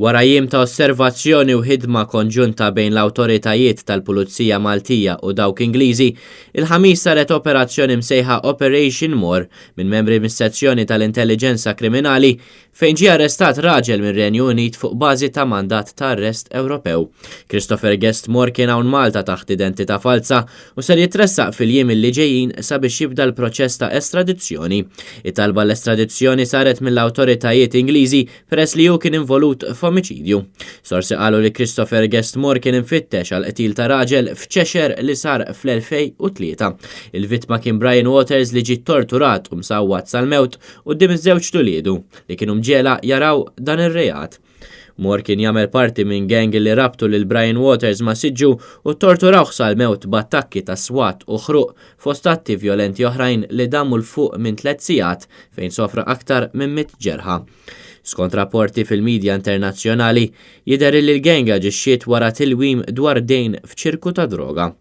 Wara jiem ta' osservazzjoni u ħidma konġunta bejn l-awtoritajiet tal-Pulizija Maltija u dawk Ingliżi, il-Ħamis saret operazzjoni msejħa Operation Moore minn membri mis-Sezzjoni tal-Intelliġenza Kriminali fejn ġie arrestat raġel mir-Renju Unit fuq bażi ta' mandat ta' arrest Ewropew. Christopher Guest Moore kien hawn Malta taħt identità falza u ser jitressaq fil-jiem li ġejjin sabiex jibda l-proċess ta' estradizzjoni. It-talba l-estradizzjoni saret mill-awtoritajiet Ingliżi peress li hu kien involut f'omiċidju. Sorsi qalu li Christopher Guest Moore kien imfittex għal qtil ta' raġel f'Cheshire li sar fl-2003. Il-vittma kien Brian Waters li ġie torturat u msawwat sal-mewt quddiem iż-żewġt uliedu li kienu mġiegħla jaraw dan ir-reat. Moore kien jagħmel parti minn gang li rabtu lil Brian Waters ma' siġġu u torturawh sal-mewt b'attakki ta' swat u ħruq fost atti vjolenti oħrajn li damu 'l fuq minn tliet sigħat fejn sofra aktar minn 100 ġerħa. Skont rapporti fil-midja internazzjonali, jidher li l-gang aġixxiet wara tilwim dwar dejn f'ċirku ta' droga.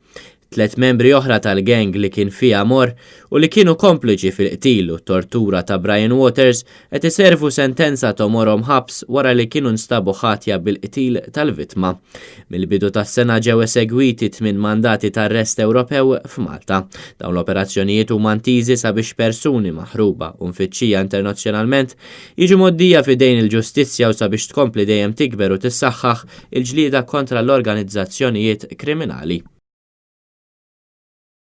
Tliet membri oħra tal-gang li kien fiha Moore u li kienu kompliċi fil-qtil u t-tortura ta' Brian Waters qed iservu sentenza t'għomorhom ħabs wara li kienu nstabu ħatja bil-qtil tal-vittma. Mill-bidu tas-sena ġew esegwiti tmien mandati ta' arrest Ewropew f'Malta. Dawn l-operazzjonijiet huma ntiżi sabiex persuni maħruba u mfittxija internazzjonalment jiġu mgħoddija f'idejn il-ġustizzja u sabiex tkompli dejjem tikber u tissaħħaħ il-ġlieda kontra l-organizzazzjonijiet kriminali.